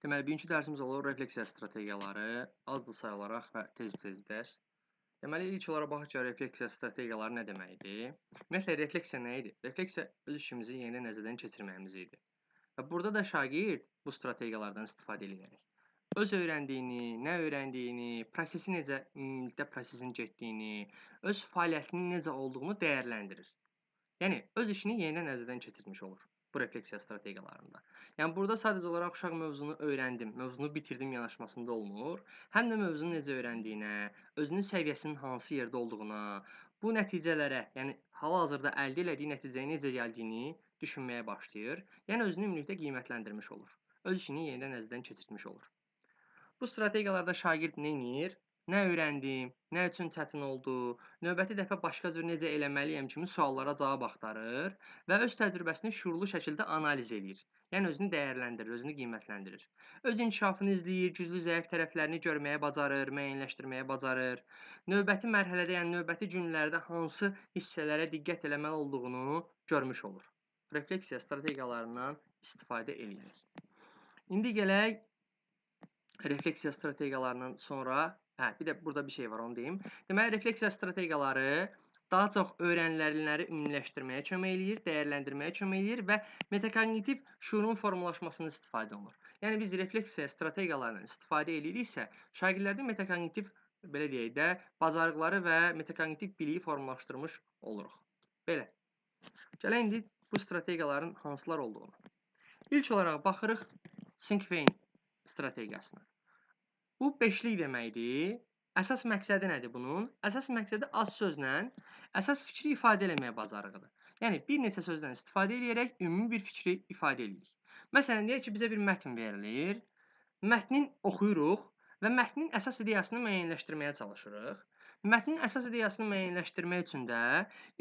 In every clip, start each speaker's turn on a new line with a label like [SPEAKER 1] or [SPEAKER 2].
[SPEAKER 1] Deməli, bugünkü dərsimiz olur refleksiya strategiyaları, azdır say olaraq və tez-tez dərs. Deməli, ilk olaraq baxaq ki, refleksiya strategiyaları nə deməkdir? Ümumiyyətlə, refleksiya nə idi? Refleksiya öz işimizi yenidən nəzərdən keçirməyimiz idi. Və burada da şagird bu strategiyalardan istifadə edərək öz öyrəndiyini, nə öyrəndiyini, prosesi necə, ümumilikdə prosesin getdiyini, öz fəaliyyətinin necə olduğunu dəyərləndirir. Yəni, öz işini yenidən nəzərdən keçirmiş olur bu refleksiya strategiyalarında. Yəni, burada sadəcə olaraq uşaq mövzunu öyrəndim, mövzunu bitirdim yanaşmasında olmur. Həm də mövzunu necə öyrəndiyinə, özünün səviyyəsinin hansı yerdə olduğuna, bu nəticələrə, yəni hal-hazırda əldə elədiyi nəticəyə necə gəldiyini düşünməyə başlayır. Yəni, özünü ümumilikdə qiymətləndirmiş olur. Öz işini yenidən nəzərdən keçirtmiş olur. Bu strategiyalarda şagird nə edir? Nə öyrəndim, nə üçün çətin oldu, növbəti dəfə başqa cür necə eləməliyəm kimi suallara cavab axtarır və öz təcrübəsini şüurlu şəkildə analiz eləyir. Yəni, özünü dəyərləndirir, özünü qiymətləndirir. Öz inkişafını izləyir, güclü, zəif tərəflərini görməyə bacarır, müəyyənləşdirməyə bacarır. Növbəti mərhələdə, yəni növbəti günlərdə hansı hissələrə diqqət eləməli olduğunu görmüş olur. Refleksiya strategiyalarından istifadə eləyərək. İndi gələk refleksiya strategiyalarından sonra. Bir də burada bir şey var, onu deyim. Deməli, refleksiya strategiyaları daha çox öyrənilənləri ümumiləşdirməyə kömək eləyir, dəyərləndirməyə kömək eləyir və metakognitiv şuurun formalaşmasını istifadə olunur. Yəni, biz refleksiya strategiyalarından istifadə eləyiriksə, şagirdlərdə metakognitiv, belə deyək də, bacarıqları və metakognitiv biliyi formalaşdırmış oluruq. Belə. Gələk indi bu strategiyaların hansılar olduğunu. İlk olaraq baxırıq Cinquain strategiyasına. Bu beşlik deməkdir. Əsas məqsədi nədir bunun? Əsas məqsədi az sözlə əsas fikri ifadə eləməyə bacarığıdır. Yəni, bir neçə sözdən istifadə eləyərək ümumi bir fikri ifadə eləyirik. Məsələn, deyək ki, bizə bir mətn verilir. Mətnin oxuyuruq və mətnin əsas ideyasını müəyyənləşdirməyə çalışırıq. Mətnin əsas ideyasını müəyyənləşdirmək üçün də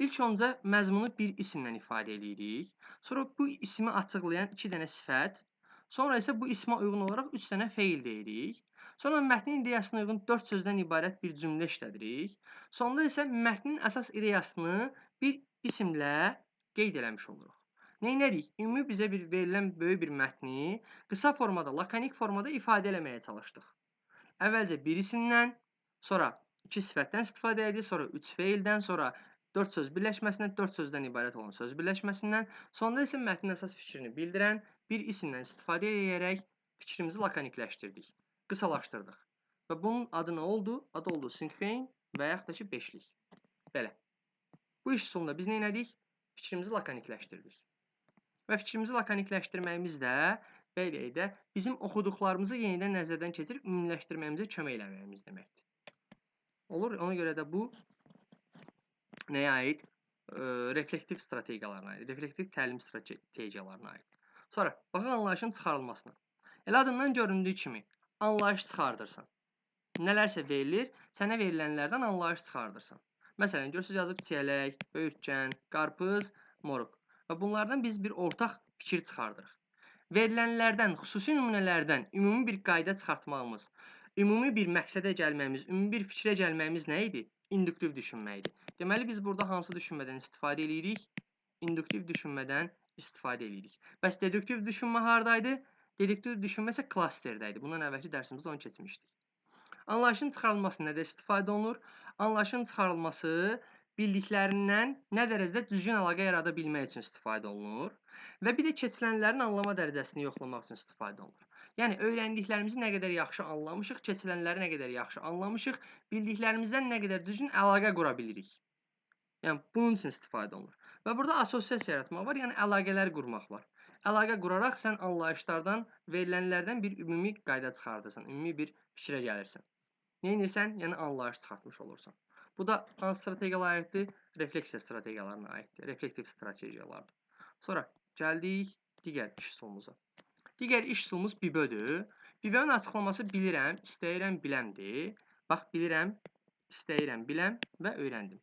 [SPEAKER 1] ilk öncə məzmunu bir isimlə ifadə eləyirik. Sonra bu ismi açıqlayan 2 dənə sifət, sonra isə bu ismə uyğun olaraq 3 dənə feil deyirik. Sonra mətnin ideyasına uyğun 4 sözdən ibarət bir cümlə işlədirik. Sonda isə mətnin əsas ideyasını bir isimlə qeyd eləmiş oluruq. Neynədik? Ümumi bizə bir verilən böyük bir mətni qısa formada, lakonik formada ifadə eləməyə çalışdıq. Əvvəlcə bir isimdən, sonra 2 sifətdən istifadə edirik, sonra 3 feildən, sonra 4 söz birləşməsindən, 4 sözdən ibarət olan söz birləşməsindən, sonda isə mətnin əsas fikrini bildirən bir isimdən istifadə edərək fikrimizi lakonikləşdirdik. Qısalaşdırdıq. Və bunun adı nə oldu? Adı oldu Cinquain və yaxud da ki, beşlik. Belə. Bu iş üsulunda biz nə elədik? Fikrimizi lakonikləşdirdik. Və fikrimizi lakonikləşdirməyimiz də, belə deyək də, bizim oxuduqlarımızı yenidən nəzərdən keçirib ümumiləşdirməyimizə kömək eləməyimiz deməkdir. Olur. Ona görə də bu nəyə aid? Reflektiv strategiyalarına aid. Reflektiv təlim strategiyalarına aid. Sonra, baxın anlayışın çıxarılmasına. Elə adından göründüyü kimi, anlayış çıxardırsan. Nələrsə verilir, sənə verilənlərdən anlayış çıxardırsan. Məsələn, görürsünüz yazıb çiyələk, böyürtkən, qarpız, moruq. Və bunlardan biz bir ortaq fikir çıxardırıq. Verilənlərdən, xüsusi nümunələrdən ümumi bir qayda çıxartmağımız, ümumi bir məqsədə gəlməyimiz, ümumi bir fikrə gəlməyimiz nə idi? İnduktiv düşünmə idi. Deməli, biz burada hansı düşünmədən istifadə eləyirik? İnduktiv düşünmədən istifadə eləyirik. Bəs deduktiv düşünmə haradaydı? Deduktiv düşünmə isə klasterdəydi. Bundan əvvəlki dərsimizdə onu keçmişdik. Anlayışın çıxarılması nədə istifadə olunur? Anlayışın çıxarılması bildiklərindən nə dərəcədə düzgün əlaqə yarada bilmək üçün istifadə olunur və bir də keçilənlərin anlama dərəcəsini yoxlamaq üçün istifadə olunur. Yəni, öyrəndiklərimizi nə qədər yaxşı anlamışıq, keçilənləri nə qədər yaxşı anlamışıq, bildiklərimizdən nə qədər düzgün əlaqə qura bilirik. Yəni, bunun üçün istifadə olunur. Və burada asosiasiya yaratmaq var, yəni əlaqələr qurmaq var. Əlaqə quraraq sən anlayışlardan, verilənlərdən bir ümumi qayda çıxardırsan, ümumi bir fikrə gəlirsən. Nə edirsən? Yəni, anlayış çıxartmış olursan. Bu da hansı strategiyalara aiddir? Refleksiya strategiyalarına aiddir, reflektiv strategiyalardır. Sonra gəldik digər iş üsulumuza. Digər iş üsulumuz BİBÖ-dür. BİBÖ-nün açıqlaması bilirəm, istəyirəm, biləmdir. Bax, bilirəm, istəyirəm, biləm və öyrəndim.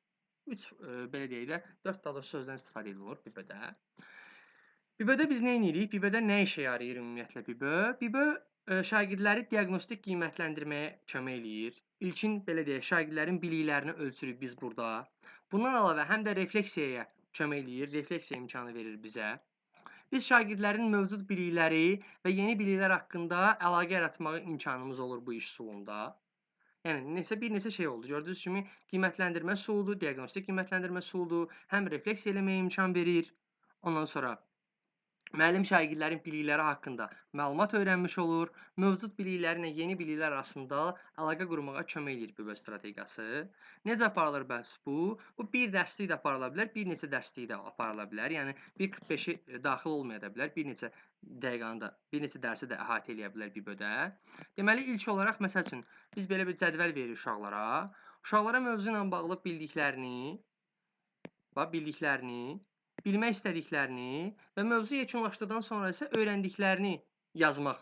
[SPEAKER 1] 3, belə deyək də, 4 daha doğrusu sözdən istifadə edilir BİBÖ-də. BİBÖ-də biz nə edirik? BİBÖ-də nə işə yarayır ümumiyyətlə BİBÖ? BİBÖ şagirdləri diaqnostik qiymətləndirməyə kömək eləyir. İlkin, belə deyək, şagirdlərin biliklərini ölçürük biz burada. Bundan əlavə həm də refleksiyaya kömək eləyir, refleksiya imkanı verir bizə. Biz şagirdlərin mövcud bilikləri və yeni biliklər haqqında əlaqə yaratmağa imkanımız olur bu iş üsulunda. Yəni, bir neçə şey oldu. Gördüyünüz kimi qiymətləndirmə üsuludur, diaqnostik qiymətləndirmə üsuludur, həm refleksiya eləməyə imkan verir. Ondan sonra müəllim şagirdlərin bilikləri haqqında məlumat öyrənmiş olur, mövcud biliklərlə yeni biliklər arasında əlaqə qurmağa kömək eləyir BÜBÖ strategiyası. Necə aparılır bəs bu? Bu bir dərslik də aparıla bilər, bir neçə dərslik də aparıla bilər. Yəni 1.45-i daxil olmaya da bilər, bir neçə dəqiqəni də, bir neçə dərsi də əhatə eləyə bilər BÜBÖ-də. Deməli, ilk olaraq, məsəl üçün, biz belə bir cədvəl veririk uşaqlara. Uşaqlara mövzu ilə bağlı bildiklərini, bilmək istədiklərini və mövzu yekunlaşdıqdan sonra isə öyrəndiklərini yazmaq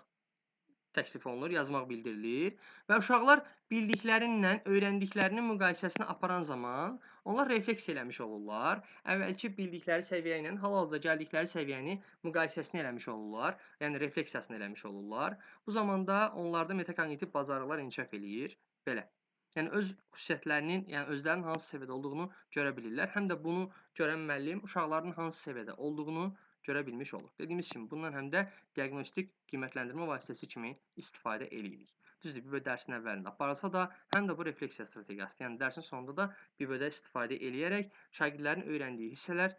[SPEAKER 1] təklif olunur, yazmaq bildirilir və uşaqlar bildiklərinlə öyrəndiklərinin müqayisəsini aparan zaman onlar refleksiya eləmiş olurlar. Əvvəlki bildikləri səviyyə ilə hal-hazırda gəldikləri səviyyəni müqayisəsini eləmiş olurlar, yəni refleksiyasını eləmiş olurlar. Bu zamanda onlarda metakognitiv bacarıqlar inkişaf eləyir. Belə. Yəni, öz xüsusiyyətlərinin, yəni özlərinin hansı səviyyədə olduğunu görə bilirlər. Həm də bunu görən müəllim uşaqların hansı səviyyədə olduğunu görə bilmiş olur. Dediyimiz kimi, bundan həm də diaqnostik qiymətləndirmə vasitəsi kimi istifadə eləyirik. Düzdür, BÜBÖ dərsin əvvəlində aparılsa da, həm də bu refleksiya strategiyası, yəni dərsin sonunda da BÜBÖ-də istifadə eləyərək şagirdlərin öyrəndiyi hissələr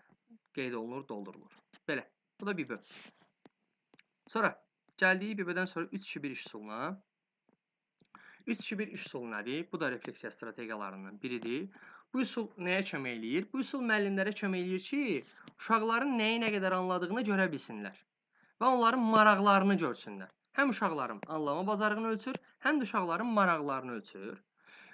[SPEAKER 1] qeyd olunur, doldurulur. Belə, bu da BÜBÖ. Sonra, gəldiyi BÜBÖ-dən sonra 3-2-1 iş üsuluna. 3-2-1 iş üsulu nədir? Bu da refleksiya strategiyalarından biridir. Bu üsul nəyə kömək eləyir? Bu üsul müəllimlərə kömək eləyir ki, uşaqların nəyi nə qədər anladığını görə bilsinlər və onların maraqlarını görsünlər. Həm uşaqların anlama bacarığını ölçür, həm də uşaqların maraqlarını ölçür.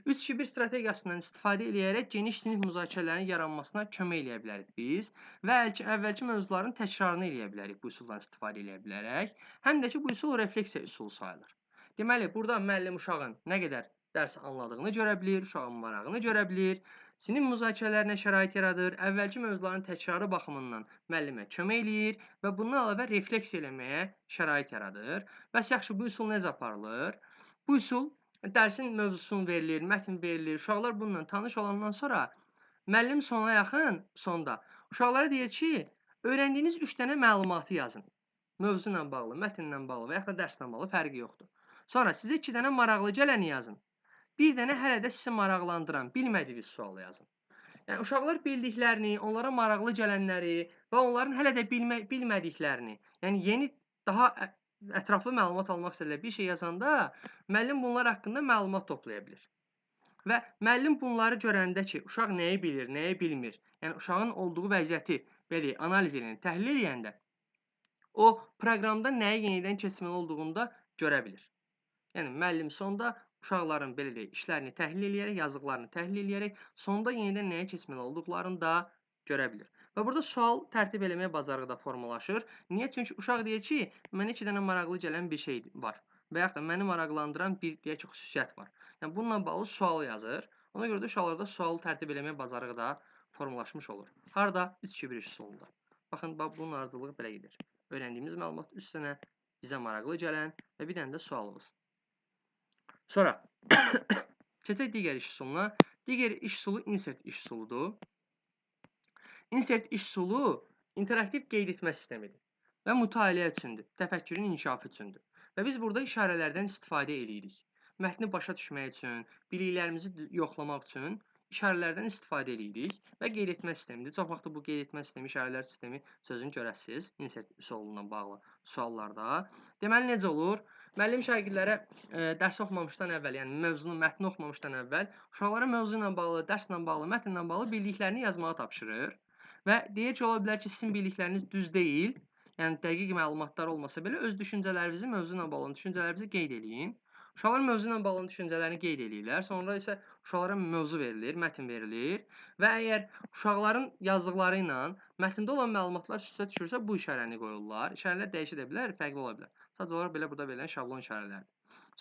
[SPEAKER 1] 3-2-1 strategiyasından istifadə eləyərək geniş sinif müzakirələrinin yaranmasına kömək eləyə bilərik biz və əvvəlki mövzuların təkrarını eləyə bilərik bu üsuldan istifadə eləyə bilərək. Həm də ki, bu üsul refleksiya üsulu sayılır. Deməli, burada müəllim uşağın nə qədər dərs anladığını görə bilir, uşağın marağını görə bilir, sinif müzakirələrinə şərait yaradır, əvvəlki mövzuların təkrarı baxımından müəllimə kömək eləyir və bundan əlavə refleksiya eləməyə şərait yaradır. Bəs yaxşı, bu üsul necə aparılır? Bu üsul dərsin mövzusunu verilir, mətn verilir, uşaqlar bununla tanış olandan sonra müəllim sona yaxın, sonda uşaqlara deyir ki, öyrəndiyiniz 3 dənə məlumatı yazın. Mövzu ilə bağlı, mətnlə bağlı və yaxud da dərslə bağlı fərqi yoxdur. Sonra sizə 2 dənə maraqlı gələni yazın. Bir dənə hələ də sizi maraqlandıran, bilmədiyiniz sualı yazın. Yəni, uşaqlar bildiklərini, onlara maraqlı gələnləri və onların hələ də bilmədiklərini, yəni yeni, daha ətraflı məlumat almaq istədilər bir şey yazanda, müəllim bunlar haqqında məlumat toplaya bilir. Və müəllim bunları görəndə ki, uşaq nəyi bilir, nəyi bilmir, yəni uşağın olduğu vəziyyəti belə deyək, analiz eləyəndə, təhlil eləyəndə, o proqramda nəyi yenidən keçməli olduğunu da görə bilir. Yəni, müəllim sonda uşaqların belə deyək, işlərini təhlil eləyərək, yazdıqlarını təhlil eləyərək, sonda yenidən nəyə keçməli olduqlarını da görə bilir. Və burada sual tərtib eləməyə bacarığı da formalaşır. Niyə? Çünki uşaq deyir ki, mənə 2 dənə maraqlı gələn bir şey var və yaxud da məni maraqlandıran bir, deyək ki, xüsusiyyət var. Yəni, bununla bağlı sual yazır. Ona görə də uşaqlarda sualı tərtib eləməyə bacarığı da formalaşmış olur. Harada? 3-2-1 iş üsulunda. Baxın, bax, bunun ardıcıllığı belə gedir. Öyrəndiyimiz məlumat 3 dənə bizə maraqlı gələn və bir dənə də sualımız. Sonra keçək digər iş üsuluna. Digər iş üsulu insert iş üsuludur. Insert iş üsulu interaktiv qeyd etmə sistemidir və mütaliə üçündür, təfəkkürün inkişafı üçündür. Və biz burada işarələrdən istifadə edirik. Mətni başa düşmək üçün, biliklərimizi yoxlamaq üçün işarələrdən istifadə edirik və qeyd etmə sistemidir. Çox vaxt bu qeyd etmə sistemi, işarələr sistemi sözünü görəsiniz insert üsulundan bağlı suallarda. Deməli, necə olur? Müəllim şagirdlərə dərs oxumamışdan əvvəl, yəni mövzunun mətni oxumamışdan əvvəl uşaqlara mövzu ilə bağlı, dərslə bağlı, mətnlə bağlı bildiklərini yazmağa tapşırır və deyir ki, ola bilər ki, sizin bildikləriniz düz deyil, yəni dəqiq məlumatlar olmasa belə öz düşüncələrinizi, mövzu ilə bağlı düşüncələrinizi qeyd eləyin. Uşaqlar mövzu ilə bağlı düşüncələrini qeyd eləyirlər. Sonra isə uşaqlara mövzu verilir, mətn verilir və əgər uşaqların yazdıqları ilə mətndə olan məlumatlar üst-üstə düşürsə bu işarəni qoyurlar. İşarələr dəyişə də bilər, fərqli ola bilər. Sadəcə olaraq belə burada verilən şablon işarələrdir.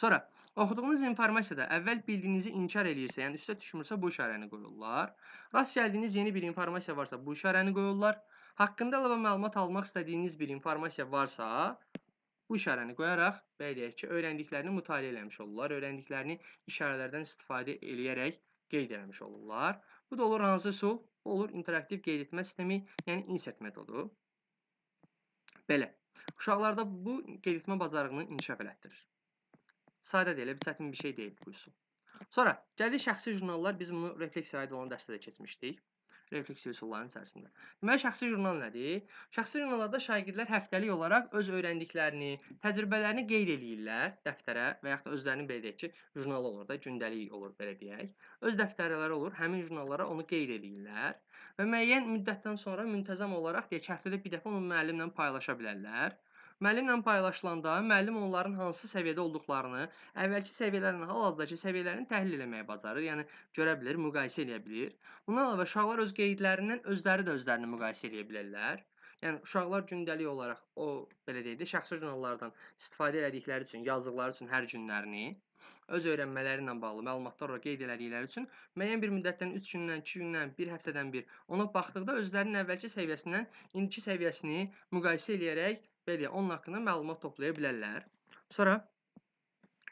[SPEAKER 1] Sonra oxuduğunuz informasiyada əvvəl bildiyinizi inkar eləyirsə, yəni üstə düşmürsə bu işarəni qoyurlar. Rast gəldiyiniz yeni bir informasiya varsa bu işarəni qoyurlar. Haqqında əlavə məlumat almaq istədiyiniz bir informasiya varsa bu işarəni qoyaraq, belə deyək ki, öyrəndiklərini mütaliə eləmiş olurlar, öyrəndiklərini işarələrdən istifadə eləyərək qeyd eləmiş olurlar. Bu da olur hansı üsul? Bu olur interaktiv qeyd etmə sistemi, yəni insert metodu. Belə. Uşaqlarda bu qeyd etmə bacarığını inkişaf elətdirir. Sadə deyil, bir çətin bir şey deyil bu üsul. Sonra gəldik şəxsi jurnallar. Biz bunu refleksiyaya aid olan dərsdə də keçmişdik. Refleksiya üsullarının içərisində. Deməli, şəxsi jurnal nədir? Şəxsi jurnallarda şagirdlər həftəlik olaraq öz öyrəndiklərini, təcrübələrini qeyd eləyirlər dəftərə və yaxud da özlərinin, belə deyək ki, jurnalı olur da, gündəlik olur, belə deyək. Öz dəftərləri olur, həmin jurnallara onu qeyd eləyirlər və müəyyən müddətdən sonra müntəzəm olaraq, deyək ki, həftədə bir dəfə onu müəllimlə paylaşa bilərlər. Müəllimlə paylaşılanda müəllim onların hansı səviyyədə olduqlarını, əvvəlki səviyyələrlə hal-hazırdakı səviyyələrini təhlil eləməyi bacarır. Yəni, görə bilir, müqayisə eləyə bilir. Bundan əlavə, uşaqlar öz qeydlərindən özləri də özlərini müqayisə eləyə bilərlər. Yəni, uşaqlar gündəlik olaraq o, belə deyək də, şəxsi jurnallardan istifadə elədikləri üçün, yazdıqları üçün hər günlərini, öz öyrənmələri ilə bağlı məlumatlar orada qeyd elədikləri üçün müəyyən bir müddətdən, 3 gündən, 2 gündən, bir həftədən bir ona baxdıqda özlərinin əvvəlki səviyyəsindən indiki səviyyəsini müqayisə eləyərək, belə deyək, onun haqqında məlumat toplaya bilərlər. Sonra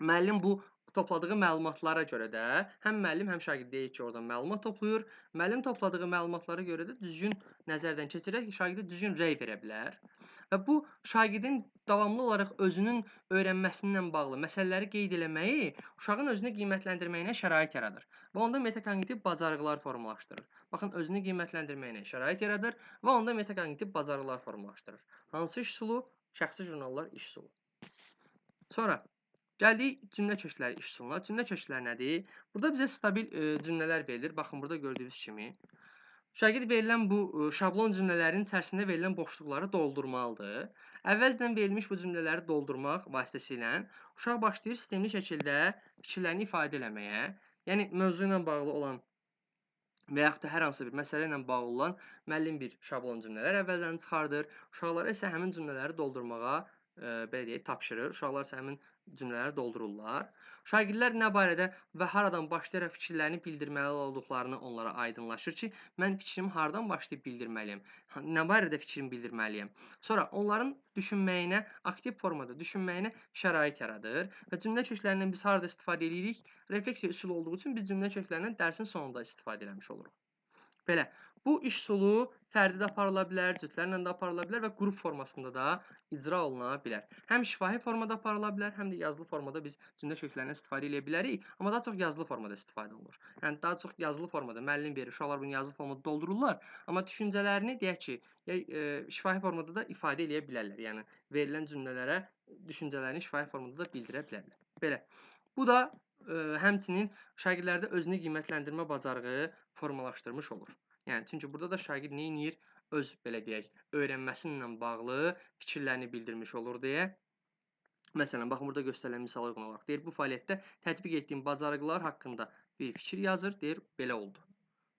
[SPEAKER 1] müəllim bu topladığı məlumatlara görə də həm müəllim, həm şagird deyir ki, oradan məlumat toplayır. Müəllim topladığı məlumatlara görə də düzgün nəzərdən keçirərək şagirdə düzgün rəy verə bilər. Və bu şagirdin davamlı olaraq özünün öyrənməsinlə bağlı məsələləri qeyd eləməyi uşağın özünü qiymətləndirməyinə şərait yaradır və onda metakognitiv bacarıqlar formalaşdırır. Baxın, özünü qiymətləndirməyinə şərait yaradır və onda metakognitiv bacarıqlar formalaşdırır. Hansı iş üsulu? Şəxsi jurnallar iş üsulu. Sonra gəldik cümlə kökləri iş üsuluna. Cümlə kökləri nədir? Burada bizə stabil cümlələr verilir. Baxın, burada gördüyünüz kimi. Şagird verilən bu şablon cümlələrin içərisində verilən boşluqları doldurmalıdır. Əvvəlcədən verilmiş bu cümlələri doldurmaq vasitəsilə uşaq başlayır sistemli şəkildə fikirlərini ifadə eləməyə. Yəni, mövzu ilə bağlı olan və yaxud da hər hansı bir məsələ ilə bağlı olan müəllim bir şablon cümlələr əvvəldən çıxardır. Uşaqlara isə həmin cümlələri doldurmağa, belə deyək, tapşırır. Uşaqlar isə həmin cümlələri doldururlar. Şagirdlər nə barədə və haradan başlayaraq fikirlərini bildirməli olduqlarını onlara aydınlaşır ki, mən fikrimi hardan başlayıb bildirməliyəm, nə barədə fikrimi bildirməliyəm. Sonra onların düşünməyinə, aktiv formada düşünməyinə şərait yaradır və cümlə köklərindən biz harada istifadə edirik? Refleksiya üsulu olduğu üçün biz cümlə köklərindən dərsin sonunda istifadə eləmiş oluruq. Belə, bu iş üsulu fərdi də aparıla bilər, cütlərlə də aparıla bilər və qrup formasında da icra oluna bilər. Həm şifahi formada aparıla bilər, həm də yazılı formada biz cümlə köklərindən istifadə edə bilərik, amma daha çox yazılı formada istifadə olunur. Yəni, daha çox yazılı formada müəllim verir, uşaqlar bunu yazılı formada doldururlar, amma düşüncələrini deyək ki, şifahi formada da ifadə edə bilərlər. Yəni, verilən cümlələrə düşüncələrini şifahi formada da bildirə bilərlər. Belə, bu da həmçinin şagirdlərdə özünü qiymətləndirmə bacarığı formalaşdırmış olur. Yəni, çünki burada da şagird nə edir? Öz, belə deyək, öyrənməsi ilə bağlı fikirlərini bildirmiş olur deyə. Məsələn, baxın, burada göstərilən misala uyğun olaraq deyir, bu fəaliyyətdə tətbiq etdiyim bacarıqlar haqqında bir fikir yazır, deyir, belə oldu.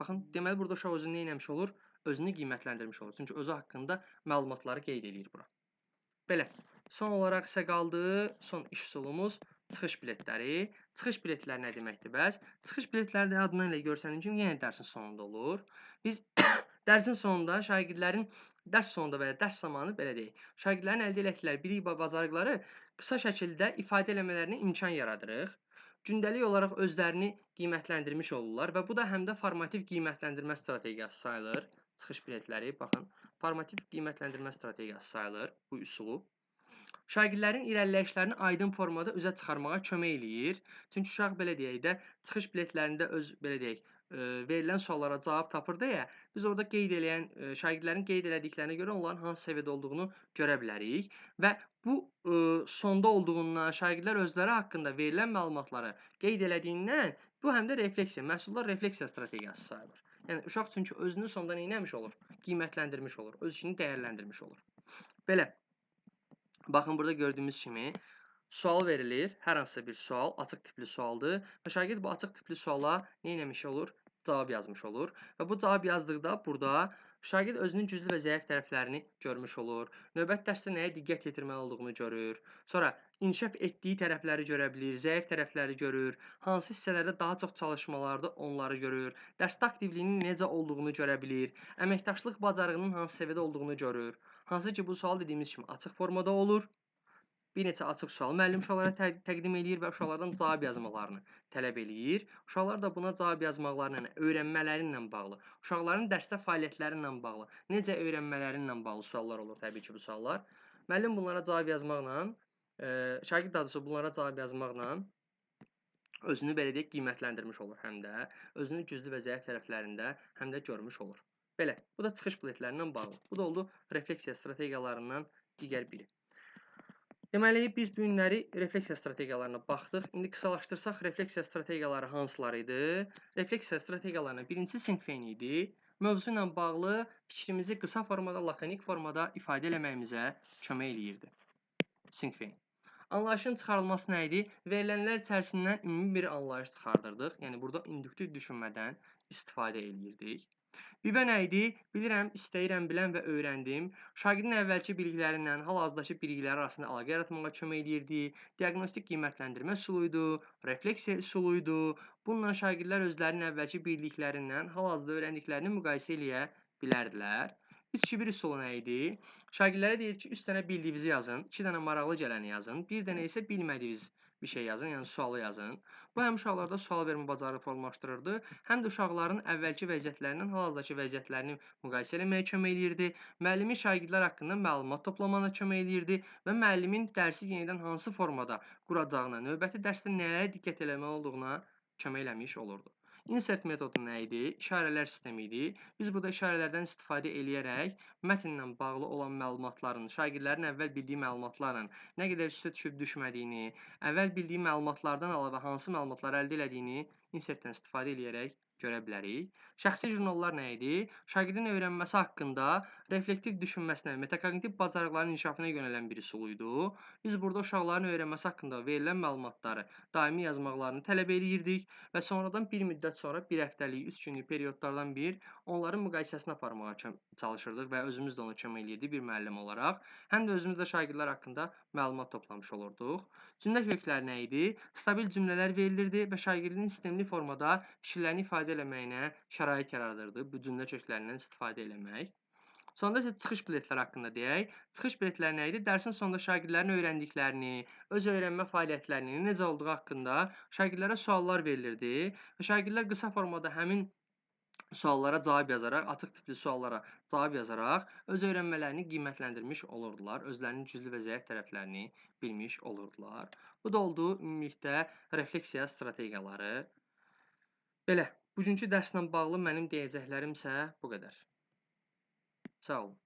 [SPEAKER 1] Baxın, deməli, burada uşaq özünü nə etmiş olur? Özünü qiymətləndirmiş olur. Çünki özü haqqında məlumatları qeyd eləyir bura. Belə, son olaraq isə qaldı son iş üsulumuz çıxış biletləri. Çıxış biletləri nə deməkdir bəs? Çıxış biletləri də adından elə görsənim kimi yenə dərsin sonunda olur. Biz dərsin sonunda şagirdlərin dərs sonunda və ya dərs zamanı belə deyək, şagirdlərin əldə elətdikləri bilik və bacarıqları qısa şəkildə ifadə eləmələrinə imkan yaradırıq. Gündəlik olaraq özlərini qiymətləndirmiş olurlar və bu da həm də formativ qiymətləndirmə strategiyası sayılır. Çıxış biletləri, baxın, formativ qiymətləndirmə strategiyası sayılır bu üsulu. Şagirdlərin irəliləyişlərini aydın formada üzə çıxarmağa kömək eləyir. Çünki uşaq, belə deyək də, çıxış biletlərində öz, belə deyək, verilən suallara cavab tapır deyə, biz orada qeyd eləyən, şagirdlərin qeyd elədiklərinə görə onların hansı səviyyədə olduğunu görə bilərik. Və bu sonda olduğundan, şagirdlər özləri haqqında verilən məlumatları qeyd elədiyindən bu həm də refleksiya, məhsullar refleksiya strategiyası sayılır. Yəni, uşaq çünki özünü sonda nə etmiş olur? Qiymətləndirmiş olur, öz işini dəyərləndirmiş olur. Belə. Baxın, burada gördüyümüz kimi sual verilir. Hər hansısa bir sual, açıq tipli sualdır. Və şagird bu açıq tipli suala nə etmiş olur? Cavab yazmış olur. Və bu cavab yazdıqda burada şagird özünün güclü və zəif tərəflərini görmüş olur. Növbəti dərsdə nəyə diqqət yetirməli olduğunu görür. Sonra inkişaf etdiyi tərəfləri görə bilir, zəif tərəfləri görür. Hansı hissələrdə daha çox çalışmalarda onları görür. Dərsdə aktivliyinin necə olduğunu görə bilir. Əməkdaşlıq bacarığının hansı səviyyədə olduğunu görür. Hansı ki, bu sual dediyimiz kimi açıq formada olur. Bir neçə açıq sual müəllim uşaqlara təqdim eləyir və uşaqlardan cavab yazmalarını tələb eləyir. Uşaqlar da buna cavab yazmaqlarına, yəni öyrənmələri ilə bağlı, uşaqların dərsdə fəaliyyətləri ilə bağlı, necə öyrənmələri ilə bağlı suallar olur təbii ki, bu suallar. Müəllim bunlara cavab yazmaqla, şagird daha doğrusu bunlara cavab yazmaqla özünü belə deyək, qiymətləndirmiş olur həm də, özünün güclü və zəif tərəflərində həm də görmüş olur. Belə, bu da çıxış biletlərindən bağlı. Bu da oldu refleksiya strategiyalarından digər biri. Deməli, biz bu günləri refleksiya strategiyalarına baxdıq. İndi qısalaşdırsaq, refleksiya strategiyaları hansılar idi? Refleksiya strategiyalarının birincisi sinkveyn idi. Mövzu ilə bağlı fikrimizi qısa formada, lakonik formada ifadə eləməyimizə kömək eləyirdi. Sinkveyn. Anlayışın çıxarılması nə idi? Verilənlər içərisindən ümumi bir anlayış çıxardırdıq. Yəni, burada induktiv düşünmədən istifadə eləyirdik. Bibə nə idi? Bilirəm, istəyirəm, bilən və öyrəndim. Şagirdin əvvəlki biliklərindən hal-hazırdakı bilikləri arasında əlaqə yaratmağa kömək eləyirdi. Diaqnostik qiymətləndirmə üsulu idi, refleksiya üsulu idi. Bununla şagirdlər özlərinin əvvəlki bildiklərindən hal-hazırda öyrəndiklərini müqayisə eləyə bilərdilər. 3-2-1 üsulu nə idi? Şagirdlərə deyir ki, 3 dənə bildiyinizi yazın, 2 dənə maraqlı gələni yazın, 1 dənə isə bilmədiyiniz bir şey yazın, yəni sualı yazın. Bu, həm uşaqlarda sual vermə bacarığı formalaşdırırdı, həm də uşaqların əvvəlki vəziyyətlərindən hal-hazırdakı vəziyyətlərini müqayisə eləməyə kömək eləyirdi, müəllimin şagirdlər haqqında məlumat toplamağına kömək eləyirdi və müəllimin dərsi yenidən hansı formada quracağına, növbəti dərsdə nələrə diqqət eləməli olduğuna kömək eləmiş olurdu. Insert metodu nə idi? İşarələr sistemi idi. Biz burada işarələrdən istifadə eləyərək mətnlə bağlı olan məlumatların, şagirdlərin əvvəl bildiyi məlumatlarla nə qədər üstə düşüb düşmədiyini, əvvəl bildiyi məlumatlardan əlavə hansı məlumatları əldə elədiyini insertdən istifadə eləyərək görə bilərik. Şəxsi jurnallar nə idi? Şagirdin öyrənməsi haqqında reflektiv düşünməsinə, metakognitiv bacarıqların inkişafına yönələn bir üsul idi. Biz burada uşaqların öyrənməsi haqqında verilən məlumatları daimi yazmaqlarını tələb eləyirdik və sonradan bir müddət sonra bir həftəlik, 3 günlük periodlardan bir onların müqayisəsini aparmağa çalışırdıq və özümüz də ona kömək eləyirdik bir müəllim olaraq. Həm də özümüz də şagirdlər haqqında məlumat toplamış olurduq. Cümlə kökləri nə idi? Stabil cümlələr verilirdi və şagirdin sistemli formada fikirlərini ifadə eləməyinə şərait yaradırdı bu cümlə köklərindən istifadə eləmək. Sonda isə çıxış biletləri haqqında deyək. Çıxış biletləri nə idi? Dərsin sonunda şagirdlərin öyrəndiklərini, öz öyrənmə fəaliyyətlərinin necə olduğu haqqında şagirdlərə suallar verilirdi və şagirdlər qısa formada həmin suallara cavab yazaraq, açıq tipli suallara cavab yazaraq öz öyrənmələrini qiymətləndirmiş olurdular, özlərinin güclü və zəif tərəflərini bilmiş olurdular. Bu da oldu ümumilikdə refleksiya strategiyaları. Belə, bugünkü dərslə bağlı mənim deyəcəklərimsə bu qədər. Sağ olun.